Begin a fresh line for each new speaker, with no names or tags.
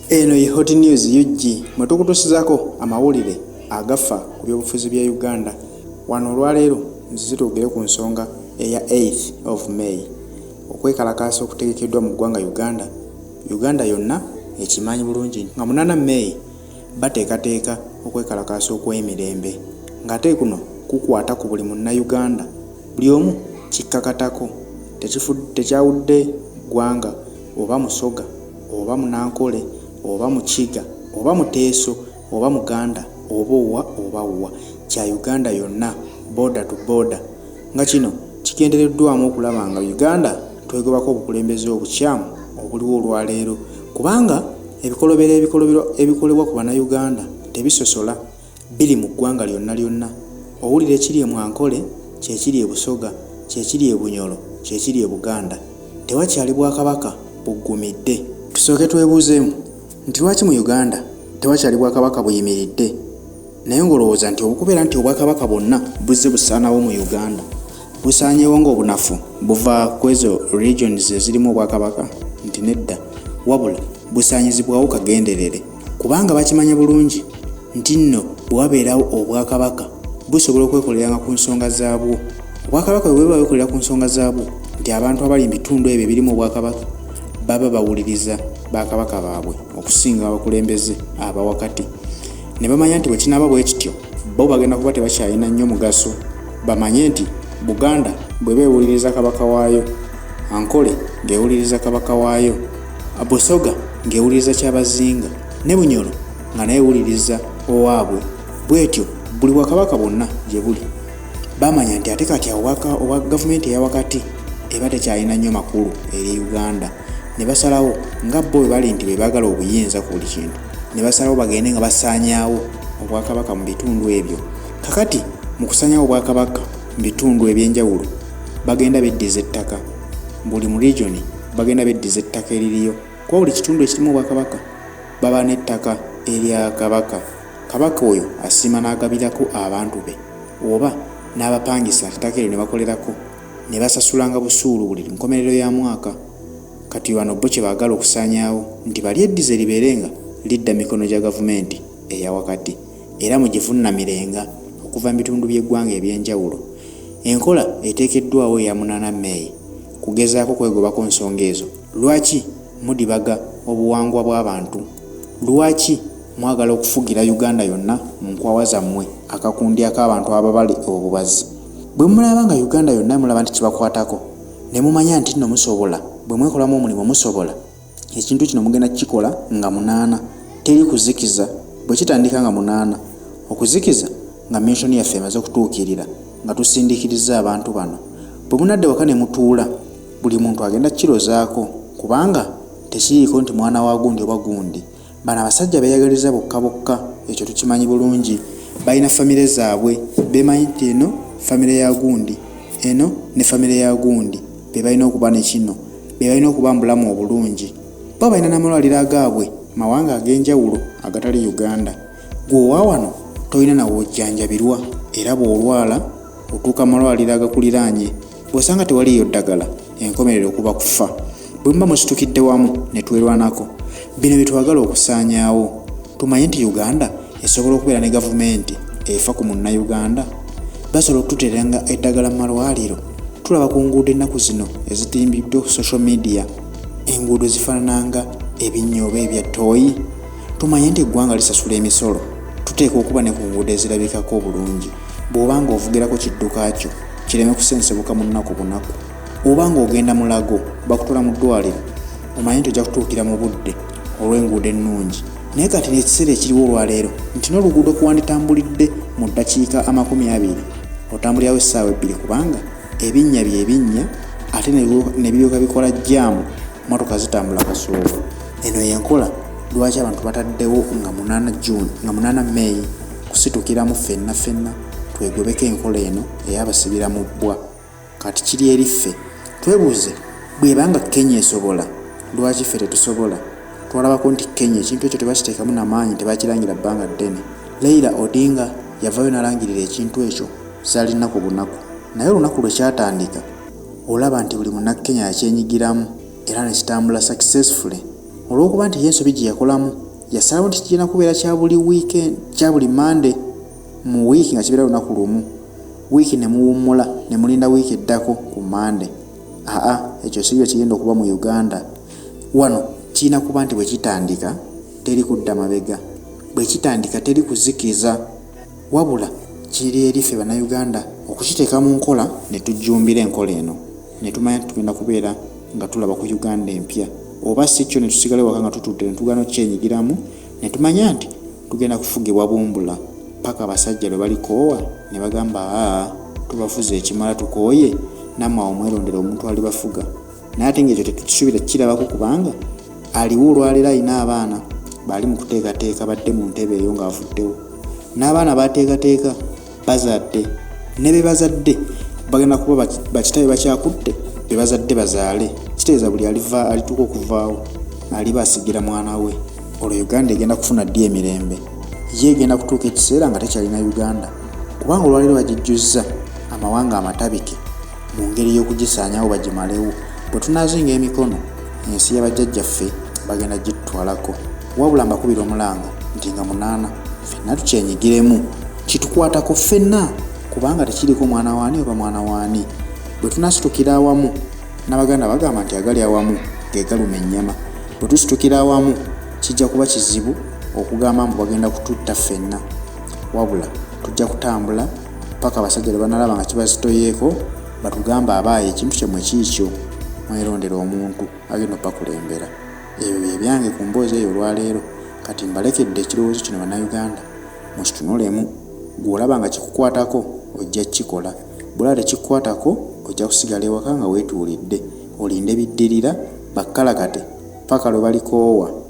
Eno ye Hot News UG mwe tukutuusizako amawulire agafa ku byobufuzi bya Uganda. Wano olwaleero nzize twogere ku nsonga eya 8th of May, okwekalakaasa okutegekeddwa mu ggwanga Uganda. Uganda yonna ekimanyi bulungi nga 8 May bateekateeka okwekalakaasa okw'emirembe ng'ate kuno kukwata ku buli Munnayuganda, buli omu kikkakatako, tekyawudde ggwanga oba Musoga oba Munankole oba Mukiga oba Muteeso oba Muganda oba owa oba wa, kya Uganda yonna border to border, nga kino kigendereddwamu okulaba nga Uganda twegobako obukulembeze obukyamu obuliwo olwaleero, kubanga ebikolobero ebikolebwa ku Bannayuganda tebisosola, biri mu ggwanga lyonna lyonna. Owulira ekiri e Mwankole kye kiri e Busoga, kye kiri e Bunyoro, kye kiri e Buganda. Tewakyali Bwakabaka buggumidde. Tusooke twebuuzeemu nti lwaki mu Uganda tewakyali Bwakabaka buyimiridde? Naye ng'olowooza nti okubeera nti Obwakabaka bwonna buzze busaanawo mu Uganda, busaanyeewo ng'obunafu buva ku ezo regions ezirimu Obwakabaka? Nti nedda, wabula busaanyizibwawo kagenderere kubanga bakimanya bulungi nti nno bwe wabeerawo Obwakabaka busobola okwekoleranga ku nsonga zaabwo. Obwakabaka bwe buba bwekolera ku nsonga zaabwo, nti abantu abali mu bitundu ebyo ebirimu Obwakabaka baba bawuliriza bakabaka baabwe okusinga abakulembeze abawakati, ne bamanya nti bwe kinaaba bwe kityo bo bagenda kuba tebakyalina nnyo mugaso. Bamanye nti Buganda bw'eba ewuliriza kabaka waayo, Ankole ng'ewuliriza kabaka waayo, Busoga ng'ewuliriza Kyabazinga, ne Bunyoro nga nayo ewuliriza owaabwe, bw'etyo buli bwakabaka bwonna gye buli. Bamanya nti ate kati awo obwa gavumenti eya wakati eba tekyalina nnyo makulu eri Uganda, ne basalawo nga bo bwe bali nti be baagala obuyinza ku buli kintu, ne basalawo bagende nga basaanyaawo Obwakabaka mu bitundu ebyo. Kakati mu kusaanyaawo Obwakabaka mu bitundu eby'enjawulo, bagenda beddiza ettaka. Buli mu region bagenda beddiza ettaka eririyo, kuba buli kitundu ekirimu Obwakabaka baba n'ettaka erya Kabaka. Kabaka oyo asiima n'agabirako abantu be oba n'abapangisa ettaka eryo ne bakolerako ne basasulanga busuulu buli nkomerero ya mwaka. Kati bano bo kye baagala okusaanyaawo nti balyeddize libeere nga lidda mikono gya gavumenti eya wakati era mugivunnamirenga okuva mu bitundu by'eggwanga eby'enjawulo. Enkola eteekeddwawo eya 8 May kugezaako kwegobako nsonga ezo. Lwaki mudibaga obuwangwa bw'abantu? Lwaki mwagala okufugira Uganda yonna mu nkwawa zammwe akakundi ak'abantu ababala obubazi? Bwe munaaba nga Uganda yonna mulaba nti kibakwatako ne mumanya nti nno musobola, bwe mwekolamu omulimu musobola, ekintu kino mugenda kukikola nga 8, teri kuzikiza. Bwe kitandika nga 8, okuzikiza nga mission yaffe emaze okutuukirira, nga tusindiikirizza abantu bano. Bwe munadda ewaka ne mutuula, buli muntu agenda kukirozaako kubanga tekiriiko nti mwana wa gundi oba gundi. Bano abasajja beeyagaliza bokka bokka, ekyo tukimanyi bulungi. Balina famire zaabwe, beemanyi nti eno famire ya gundi, eno ne famire ya gundi, be balina okuba ne kino, be balina okuba mu bulamu obulungi. Bo balina n'amalwaliro agaabwe mawanga ag'enjawulo agatali Uganda. Ggwe owa wano tolina na w'ojjanjabirwa era bw'olwala otuuka mu malwaliro agakuliraanye bw'osanga tewaliiyo ddagala, enkomerero kuba kufa. Bwe muba musitukidde wamu ne twerwanako, bino bye twagala okusaanyaawo. Tumanye nti Uganda esobola okubeera ne gavumenti efa ku Munnayuganda. Basobola okututeeranga eddagala mu malwaliro. Tulaba ku nguudo ennaku zino ezitimbiddwa ku social media, enguudo zifaanana nga ebinnya oba ebya ttooyi. Tumanye nti eggwanga lisasula emisolo, tuteekwa okuba ne ku nguudo ezirabikako obulungi. Bw'oba ng'ovugirako kidduka kyo kireme kusensebuka mu nnaku bunaku. Oba ng'ogenda Mulago bakutwala mu ddwaaliro, omanye nti ojja kutuukira mu budde olw'enguudo ennungi. Naye kati ekiseera ekiriwo olwaleero nti n'oluguudo kwe wanditambulidde mu ddakiika 20 otambulirawo essaawa ebbiri kubanga ebinnya bye binnya ate ne biryoka bikola jjaamu, mmotoka zitambula kasoobo. Eno y'enkola lwaki abantu bataddewo nga 8 June, nga 8 May kusitukiramu ffenna ffenna twegobeko enkola eno ey'abasibira mu bbwa. Kati kiri eri ffe twebuuze bw'eba nga Kenya esobola, lwaki ffe tetusobola? Twalabako nti Kenya ekintu ekyo tebakiteekamu na maanyi, tebakirangira bbanga ddene. Raila Odinga yavaayo n'alangirira ekintu ekyo zaali nnaku bunaku. Naye olunaku lwe kyatandika olaba nti buli Munnakenya yakyenyigiramu era ne kitambula successfully. Olw'okuba nti ye ensobi gye yakolamu yasalawo nti kigenda kubeera kya buli weekend, kya buli Monday mu wiiki nga kibeera lunaku lumu, wiiki ne muwummula ne mulinda wiiki eddako ku Monday. Aa, ekyo si bwe kigenda okuba mu Uganda. Wano kirina kuba nti bwe kitandika teri kudda mabega, bwe kitandika teri kuzikiza, wabula kiri eri ffe Bannayuganda okukiteeka mu nkola ne tujjumbira enkola eno ne tumanya nti tugenda kubeera nga tulaba ku Uganda empya, oba si kyo ne tusigala ewaka nga tutudde ne tugaana okukyenyigiramu ne tumanya nti tugenda kufugibwa bumbula paka abasajja lwe balikoowa ne bagamba aa tubafuze ekimala tukooye, nammwe awo mwerondere omuntu alibafuga. Naye ate ng'ekyo tetukisuubira kukirabako kubanga aliwo olwaleero alina abaana baali mu kuteekateeka badde mu ntebe eyo ng'avuddewo, n'abaana baateekateeka bazadde, ne be bazadde bagenda kuba bakitabe bakyakutte be bazadde bazaale. Kitegeeza buli aliva alituuka okuvaawo aliba asigira mwana we. Olwo Uganda egenda kufuna ddi emirembe? Ye egenda kutuuka ekiseera nga tekyalina Uganda, kubanga olwaleero bagijjuzza amawanga amatabike mu ngeri y'okugisaanyawo bagimalewo. Bwe tunaazinga emikono, ensi ya bajjajjaffe bagenda gitutwalako. Wabula mbakubira omulanga nti nga 8 ffenna tukyenyigiremu, kitukwatako ffenna, kubanga tekiriko mwana waani oba mwana waani. Bwe tunaasitukira awamu, n'Abaganda bagamba nti agali awamu ge galuma ennyama. Bwe tusitukira awamu kijja kuba kizibu okugamba mbu bagenda kututta ffenna, wabula tujja kutambula paka abasajja lwe banalaba nga kibazitoyeeko batugamba abaaye ekintu kyammwe kiikyo, mwerondere omuntu agenda okubakulembera. Ebyo bye byange ku mboozi eyo olwaleero. Kati mbalekedde ekirowoozo kino Bannayuganda mukitunulemu. Ggwe olaba nga kikukwatako ojja kukikola, bw'olaba tekikukwatako ojja kusigala ewaka nga weetuulidde olinde biddirira bakkalakate paka lwe balikoowa.